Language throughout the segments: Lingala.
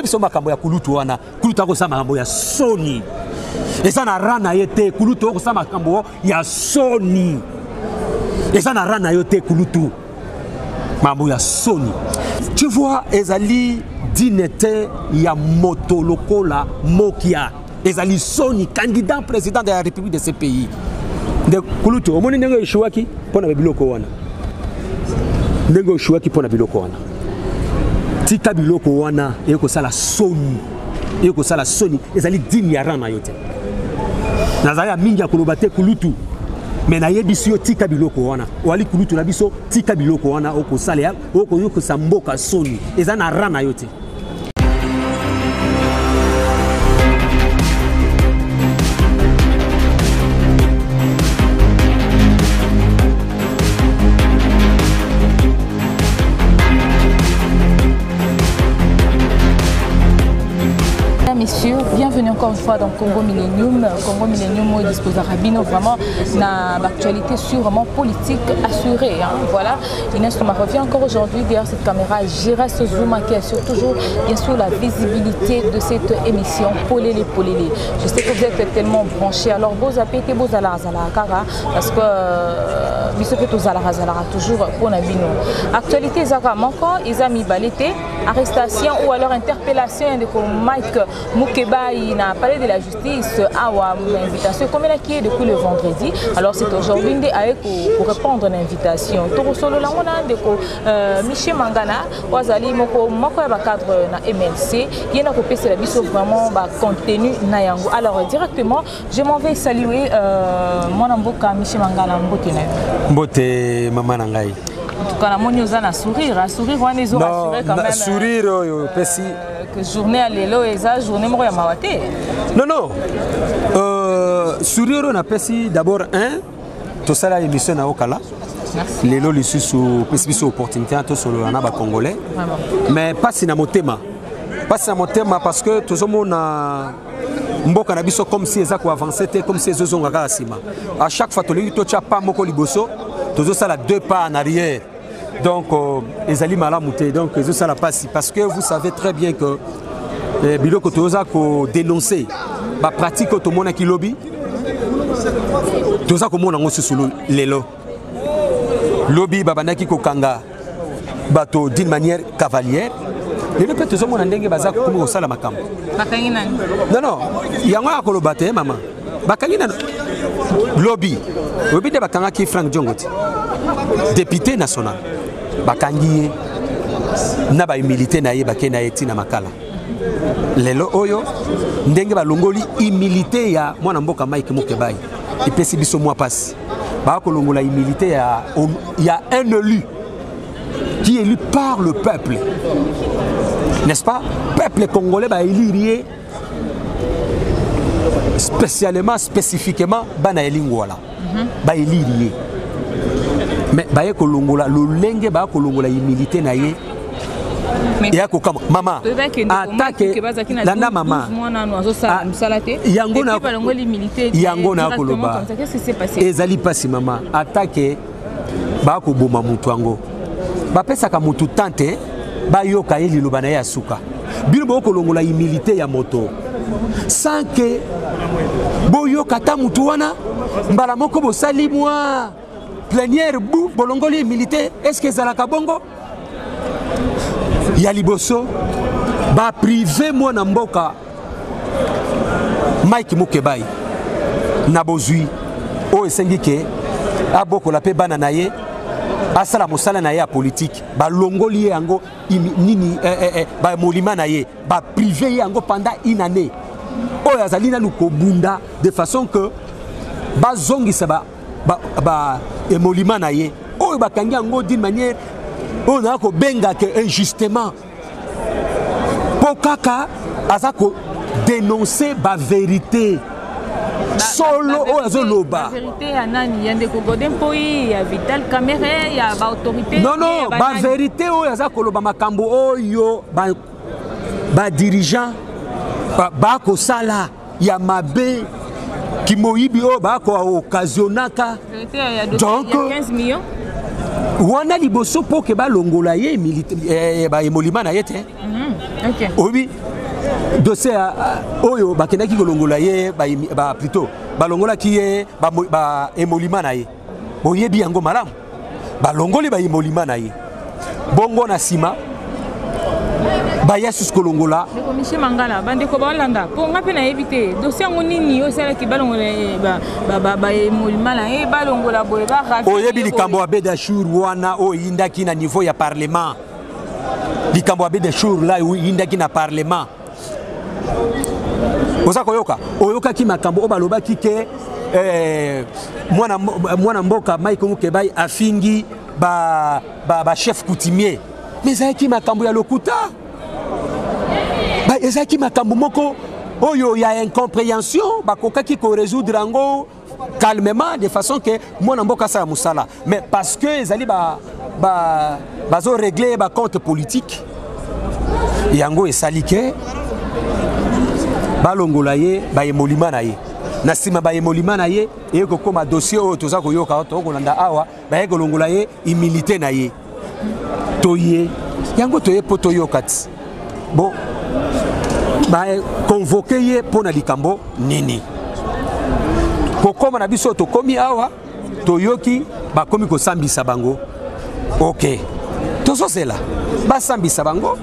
Nakoyebisa makambo ya kulutu wana. Kulutu akosala makambo ya soni. Eza na rang na ye te. Kulutu okosala makambo ya soni. Eza na rang na yo te kulutu. Makambo ya soni. Tu vois, ezali digne te ya moto lokola Mokia. Ezali soni, candidat président de la République de ce pays. Nde kulutu omoni ndenge eshuaki mpo na biloko wana. Ndenge oshuaki mpo na biloko wana. Tika biloko wana eye kosala soni. Eye kosala soni, ezali digne ya rang na yo te. Nazali ya mingi ya koloba te kulutu. Mais nayebisi yo tika biloko wana. Wali kulutu na biso tika biloko wana okosala okoyokisa mboka soni. Eza na rang na yo te. Messieurs, bienvenue encore une fois dans Congo Millennium. Congo Millennium où dispose Rabino vraiment na actualité sur vraiment politique assurée. Hein. Voilà, Inès Thomas revient encore aujourd'hui derrière cette caméra. Gérard Zuma qui assure toujours bien sûr la visibilité de cette émission Polele Polele. Je sais que vous êtes tellement branchés. Alors beaux appétés, beaux kara parce que biso pe tozalaka zalaka toujours pour na bino. Actualité ezaka moko eza mibale te. Arrestation ou alors interpellation de Mike Mukebayi na palais de la justice awa invitation ekomelaki ye depuis le vendredi. Alors c'est aujourd'hui nde aye ko répondre na invitation. Tokosolola ngo na ndeko Michel Mangana oyo azali moko moko ya ba cadre na MLC ye na kopesela biso vraiment ba contenu na yango. Alors directement je m'en vais saluer mwana mboka Michel Mangana, mbote na yo. Mbote mama na ngai. En tout cas, namoni oza na sourire, hein. Sourire wana ezo rassurer quand même. Sourire oyo pesi que journée ya lelo eza journée moko ya mawa te. Non non. Sourire oyo napesi d'abord un tosala émission na okala. Lelo lisusu pesi biso opportunité tosolola na ba congolais. Mais pasi na motema. Pasi na motema parce que tozomona mboka na biso comme si eza ko avancer te, comme si ezozonga kaka nsima. À chaque fois tolingi totia pas moko liboso, tozosala deux pas en arrière. Donc ezali malamu te, donc ezosala pasi parce que vous savez très bien que biloko toza ko dénoncer ba pratique oyo tomonaki lobi, toza komona yango susu lelo. Lobi babandaki kokanga bato d'une manière cavalière. Lelo mpe tozomona ndenge baza komi kosala makambo. Bakangi nani? Non, non, yango ya koloba te mama. Bakangi nani? Lobi. Lobi nde bakangaki Frank Diongo te. Député national. Bakangi ye na ba humilité na ye bake na ye tina makala. Lelo oyo ndenge balongoli humilité ya mwana mboka Mike Mukebayi epesi biso mwa pasi. Ba kolongola humilité ya un élu qui est élu par le peuple. N'est-ce pas? Peuple congolais ba élire spécialement, spécifiquement bana elingwala. Ba élire. Mais ba ye kolongola lolenge ba kolongola humilité na ye. Ya kokama mama attaque landa mama yango na yango na koloba ezali pasi mama attaque ba koboma mutu yango bapesaka mutu tante bayoka ye liloba na ye ya suka bino bokolongola humilité ya moto sans que boyoka ta mutu wana mbala moko bosali mwa plénière bu bolongoli humilité est-ce que ezalaka bongo? Ya liboso ba privé mwana mboka Mike Mukebayi na bozwi oyo esengi ke abokola pe bana na ye asala mosala na ye ya politique balongoli ye yango nini, ba molima na ye ba privé ye yango pendant une année oyo azali nanu kobunda de façon que bazongisa ba emolima na ye oyo bakangi yango d'une manière oyo na kobenga ke injustement po kaka aza ko dénoncer ba vérité solo oyo azoloba. Ba vérité ya nani? Ya ndeko Godé Mpoyi, ya Vital Kamerhe, ya ba autorité, Non, non, ya ba ba nani? vérité oyo aza koloba makambo oyo ba dirigeant, ba kosala ya mabe kimoyibi oyo ba ko occasionnaka. Vérité ya dossier Donc, ya 15 millions. Wana liboso mpo ke balongola ye eh, baémoluments na ye te. Oyebi dossier oyo bakendaki kolongola ye ba, plutôt balongolaki ye baémoluments na ye. Boyebi yango malamu, balongoli baémoluments na ye. Bongo na nsima baya susu kolongola. Ndeko Michel Mangala, bandeko baolanda, mpo nga mpe nayebi te dossier yango nini oyo esalaki balongola baémoluments na ye, balongola boye. Oyebi likambo ya Bedashur wana oyo eyindaki na niveau ya parlement? Likambo ya Bedashur la eyindaki na parlement. Oza koyoka, oyokaki makambo oyo balobaki ke eh, mwana, mwana mboka Mike Mukebai afingi ba, ba, ba chef coutumier. Mais ezalaki makambo ya lokuta, ezalaki makambo moko oyo ya incompréhension. Bakokaki korésoudre yango calmement, de façon que mwana mboka asala mosala. Mais parce que ezali ba, bazorégler bacompte politique, yango esali ke balongola ye baémoluments na ye. Na nsima baémoluments na ye eye kokóma dossier oyo toza koyoka, tokolanda awa, baye kolongola ye immunité na ye. Toye yango, toye mpo toyoka ti bon, baconvoquer ye mpo na likambo nini. Kokóma na biso, tokómi awa, toyoki bakomi kosambisa bango. Ok, tozozela basambisa bango,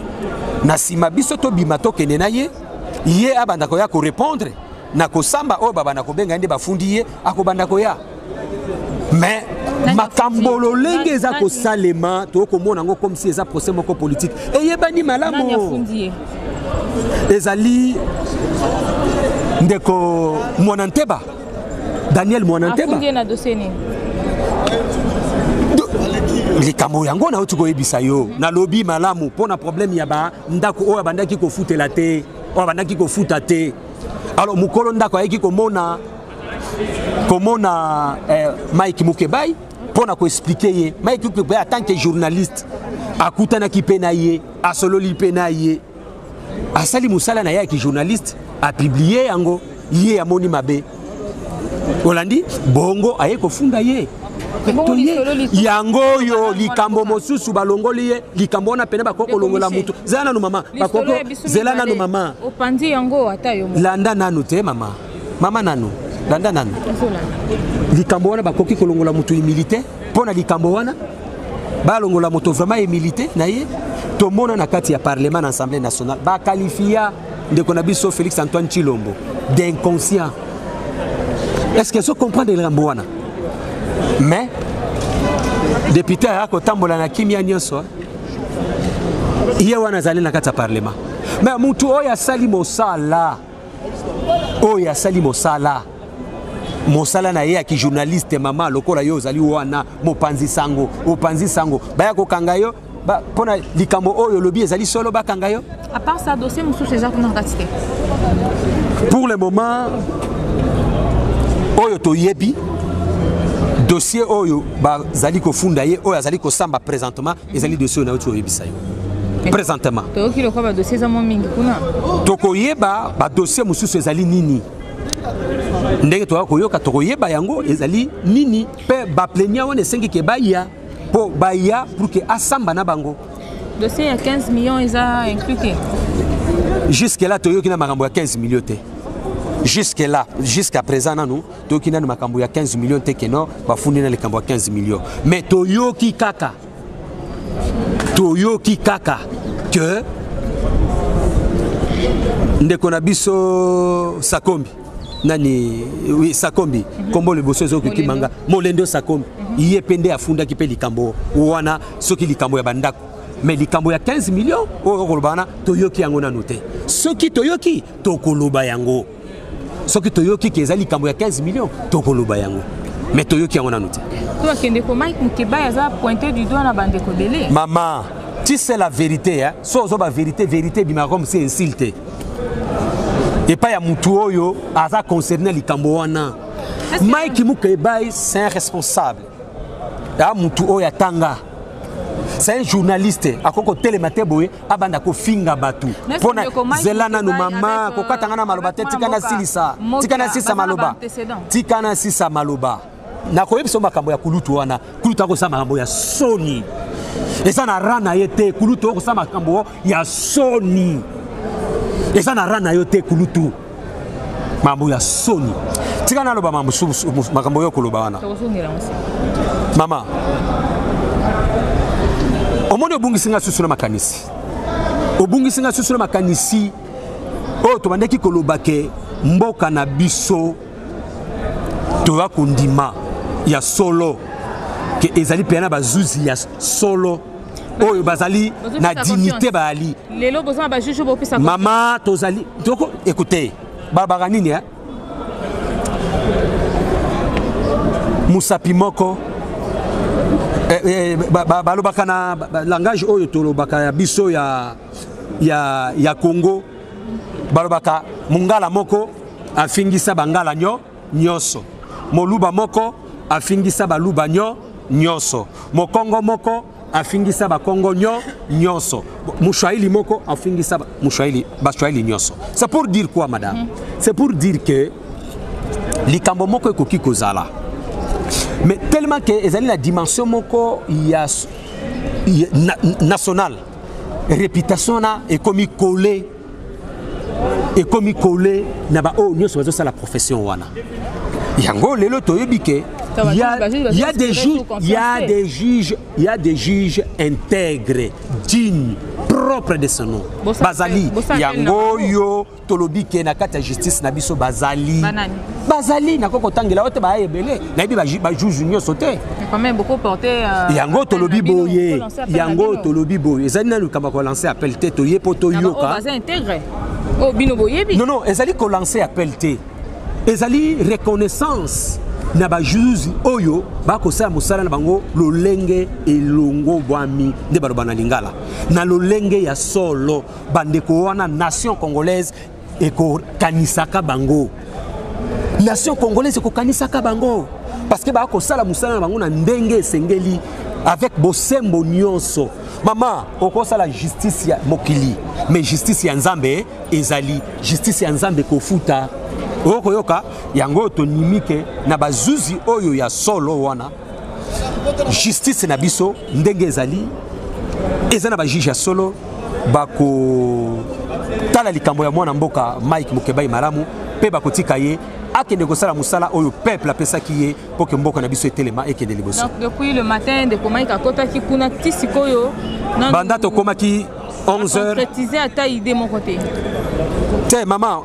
na nsima biso tobima, tokende na ye. Ye abanda koya korépondre na kosamba oyo babanda kobenga ye nde bafundi ye, akobanda koya. Mais makambo lolenge eza kosalema, tokomona yango comme si eza procès moko politique. Eyebani malamu, ezali ndeko Mwana Nteba, Daniel Mwana Nteba. Likambo yango nauti koyebisa yo, nalobi malamu mpo na problème ya bandako oyo abandaki kofutela te, oyo abandaki kofuta te. Alors mokolo ndako ayeki komona Mike Mukebai mpo na koexpliquer ye. Mike Mukebai en tant que journaliste akutanaki mpe na ye, asololi mpe na ye, asali mosala na ye yaki journaliste, apublier yango. Ye amoni mabe, olandi bongo, aye kofunda ye. Yango oyo likambo mosusu balongoli ye likambo wana pene bakoki kolongola mutu. Zela nanu mama, zela nanu mama. Opandi yango ata yo. Landa nanu te mama, mama nanu, landa nanu. Likambo wana bakoki kolongola moto immunité mpo na likambo wana, balongola moto vraiment immunité na ye. Tomona na kati ya parlement, na Assemblée nationale, baqualifier ndeko na biso Félix Antoine Tshilombo d'inconscient. Est ce que ezo comprendre likambo wana? Mais député aya kotambola na kimia nyonso, ye wana azali na kati ya parlement. Mais mutu oyo asali mosala, oyo asali mosala na ye ya kijournaliste, mama, lokola yo ozali wana mopanzi sango, opanzi sango, baya kokanga yo mpona likambo oyo olobi ezali solo, bakanga yo. À part ça, dossier mosusu eza kuna kati te? Pour le moment oyo toyebi, dossier oyo bazali kofunda ye, oyo azali kosamba présentement, ezali dossier oyo nauti oyebisa yo présentement. Toyoki lokwa badossier eza mwa mingi kuna. Tokoyeba badossier mosusu ezali nini ndenge toya koyoka, tokoyeba yango ezali nini. Mpe baplénier wana esengi ke baya, mpo baya pour ke asamba na bango. Dossier ya 15 millions eza inclus te? Jusque là toyoki na makambo ya 15 millions te. Jusque là, jusqu'à présent nanu toyoki nanu makambo ya 15 millions te, keno bafundi na likambo ya 15 millions. Mais toyoki kaka ke ndeko na biso Sakombi, nani, oui, Sakombi, kombo liboso ezokoki manga, Molendo Sakombi, ye mpe nde afundaki mpe likambo wana, soki likambo ya bandako. Mais likambo ya 15 millions oyo okoloba wana, toyoki yango nanu te. Soki toyoki, tokoloba yango. Soki toyoki ke eza likambo ya 15 millions, tokoloba yango, mais toyoki yango nanu te. To bakende ko Mike Mukebai aza pointé du doigt na bandeko ebele. Mama, tu sais la vérité, hein? So ozoba vérité, vérité ebimaka comme si insulte epai ya mutu oyo aza concerné likambo wana. Mike Mukebai, c'est un responsable ya mutu oyo atanga, c'est un journaliste. Akoki kotelema te boye abanda kofinga bato mpona. Zela nanu mama, kokatanga na maloba te. Tika nasilisa, tika nasisa maloba, tika nasisa maloba. Nakoyebisa makambo ya kulutu wana. Kulutu akosala makambo ya soni, eza na rang na ye te. Kulutu okosala makambo ya soni, eza na rang na yo te. Kulutu, makambo ya soni. Tika naloba makambo oyo koloba wana. Mama, omoni, obungisi nga susu na makanisi, obungisi nga susu na makanisi oyo tobandaki koloba ke mboka na biso toya kondima ya solo ke ezali mpenza na bazuzi ya solo oyo bazali na dignité, bayali. Lelo boza na bajuge bopesa. Mama, tozali toko, écoutez, balobaka nini, eh? Mosapi moko, balobaka na langage oyo tolobaka ya biso ya Congo, balobaka mongala moko afingisa bangala nyonso, moluba moko afingisa baluba nyonso, mokongo moko afingisa bakongo nyonso, moswahili moko afingisa moswahili, baswahili nyonso. C'est pour dire quoi, madame? C'est pour dire que likambo moko ekoki kozala, mais tellement que ezali na dimension moko ya nationale, réputation na ekomi collé, ekomi collé na baoyo nyonso bazosala profession wana. Yango lelo toyebi ke il y a des juges, il y a des juges, il y a des juges intègres, dignes, propres de ce nom. Bazali. Yango oyo tolobi ke na kati ya justice na biso bazali. Bazali, nakoki kotangela oyo te, baya ebele. Nayebi bajuge nyonso te. Yango tolobi boye, yango tolobi boye, ezali nanu likambo ya kolancer appel te. Toye mpo toyoka. Non, non, ezali kolancer appel te, ezali reconnaissance na bajuge oyo bakosala mosala na bango lolenge elongo bwami, nde baloba na lingala, na lolenge ya solo. Bandeko wana, nation congolaise ekokanisaka bango, nation congolaise ekokanisaka bango, parce que bakosala mosala na bango na ndenge esengeli, avec bosembo nyonso. Mama, okosala justice ya mokili, mais justice ya Nzambe ezali justice ya Nzambe kofuta. Okoyoka yango, tondimi ke na bazuzi oyo ya solo wana, justice na biso ndenge ezali, eza na bajuge ya solo, bakotala likambo ya mwana mboka Mike Mukebayi malamu mpe bakotika ye akende kosala mosala oyo peuple apesaki ye mpo ke mboka na biso etelema, ekende liboso. Donc depuis le matin, ndeko Mike akotaki kuna ti sikoyo? Banda tokomaki 11 heures. Concrétiser ata idée moko te? Te, mama,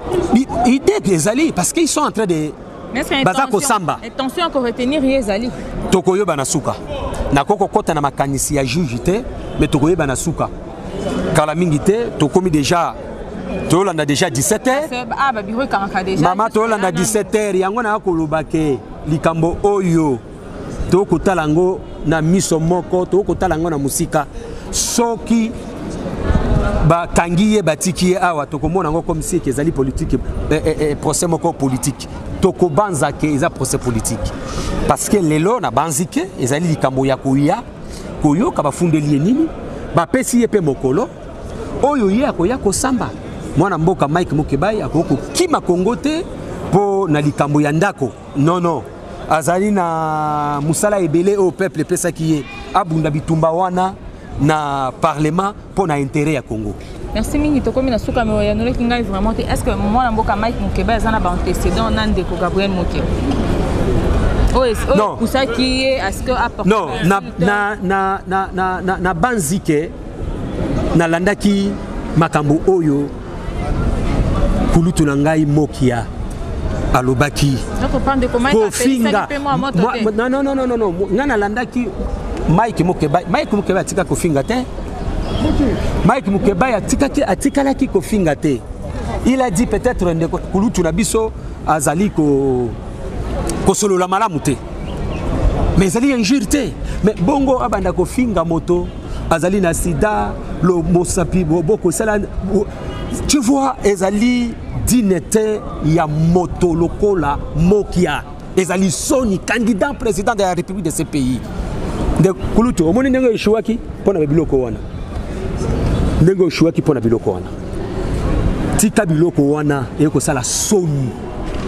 idée ezali, parce qu'ils sont en train de baza kosamba. Intention ya koretenir ye ezali? Tokoyeba na suka. Nakoki kokɔta na makanisi ya juge te, mais tokoyeba na suka, kala mingi te. Tokomi déjà, toyolanda déjà 17 heures. Ah, babiro ekangaka déjà. Mama, toyolanda 17 heures. Yango naya koloba ke likambo oyo tokotala yango na miso moko, tokotala yango na mosika. Soki bakangi ye, batiki ye awa, tokomona yango comme si ezali politique, procès moko politique. Tokobanza ke eza procès politique, parce que lelo nabanzi ke ezali likambo ya koya koyoka bafundeli ye nini, bapesi ye mpe mokolo oyo ye akoya kosamba. Mwana mboka Mike Mukebayi akoki kokima Kongo te mpo na likambo ya ndako. Non, non, azali na mosala ebele oyo peuple epesaki ye, abunda bitumba wana na parlement mpo na intérêt ya Congo. Merci mingi. Tokomi na suka, me oyanolaki ngai vraiment te. Est ce que mwana mboka Mike Mukebayi aza na baantécédent na ndeko Gabriel Mokia oyo epusaki ye à ce que apporte? Non, na banzi ke nalandaki makambo oyo kulutu na ngai Mokia alobaki kofinga. Non, non, non, non, non, ngai nalandaki Mike Mukebayi. Mike Mukebayi atika kofinga te. Mike Mukebayi atikaki, atikalaki kofinga te. Il a dit peut-être ndeko kulutu na biso azali kosolola malamu te, mais ezali injure te. Mais bongo abanda kofinga moto azali na sida, lo mosapi bokosala, tu vois, ezali digne te ya moto lokola Mokia. Ezali soni, candidat président de la République de ce pays. Nde kulutu, omoni ndenge eshuwaki mpo na biloko wana, ndenge oshuwaki mpo na biloko wana. Tika biloko wana, eye kosala soni,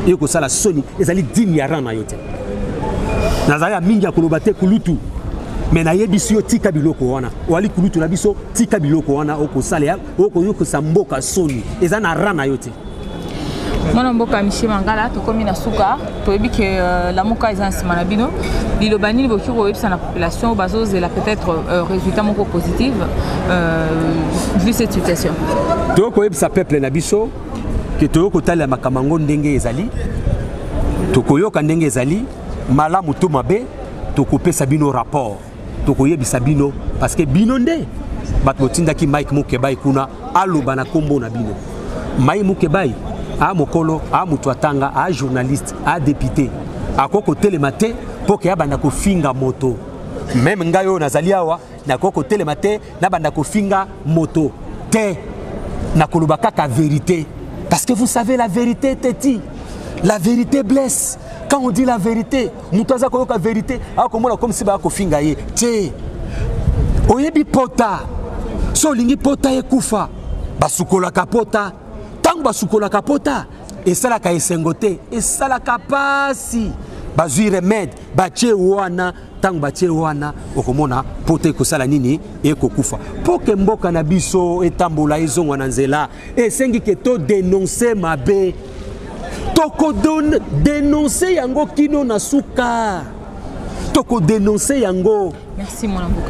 eye kosala soni, ezali digne ya rang na yo te. Nazali ya mingi ya koloba te kulutu, me nayebisi yo, tika biloko wana. Oali kulutu na biso, tika biloko wana okosala, okoyokisa mboka soni, eza na rang na yo te. Mwana mboka Michel Mangala, tokomi na suka. Toyebi ke Lamuka eza na nsima na bino. Liloba nini bokoki koyebisa na population oyo bazozela peut-être résultat moko positive vu cette situation? Toyei koyebisa peuple na biso ke toyei kotalela makambo yango ndenge ezali, tokoyoka ndenge ezali, malamu to mabe, tokopesa bino rapport, tokoyebisa bino, parce que bino nde bato botindaki Mike Mukebai kuna aloba na nkombo na bino. Mike Mukebai a mokolo, a moto atanga, a journaliste, a député, akoki kotelema te mpo ke abanda kofinga moto. Même ngai oyo nazali awa, nakoki kotelema te nabanda kofinga moto te. Nakoloba kaka vérité, parce que vous savez, la vérité têtue, la vérité blesse. Quand on dit la vérité, moto aza koyoka vérité, akomona comme si baya kofinga ye te. Oyebi pota, so olingi pota ekufa, basukolaka pota. Ntango basukolaka pota, esalaka esengo te, esalaka pasi. Bazwi remède, batie wana. Ntango batie wana, okomona pota ekosala nini? Ekokufa. Mpo ke mboka na biso etambola, ezongwa na nzela, esengi ke todénoncer mabe. Tokodénoncer yango kino na suka, tokodénoncer yango. Merci, mwana mboka.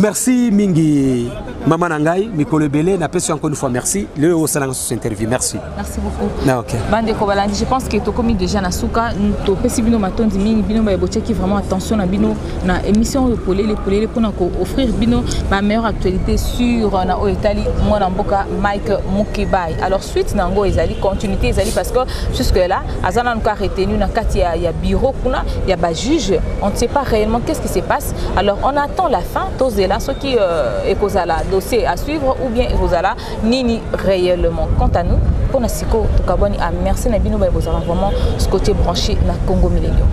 Merci mingi, mama na ngai. Mikolo ebele, napesi encore une fois merci. Lelo osalanga susu interview, merci. Merci beaucoup. Ah, ok. Bandeko balandi, je pense que tokomi déjà na suka. Topesi bino matondi mingi, bino baye botiaki vraiment attention na bino na émission oyo Polele Polele, mpona kooffrir bino bameilleure actualité sur na oyo etali mwana mboka Mike Mukebai. Alors suite na yango ezali continuité, ezali parce que jusque là aza nanu ka retenu na kati ya bureau kuna ya bajuge. On ne sait pas réellement qu'est-ce qui se passe. Alors on attend la fin, tozela soki ekozala dossier à suivre ou bien ekozala nini réellement. Quant à nous, mpona sikoyo tokabwani. A merci na bino baye bozala vraiment scotché, branché na Congo Millennium.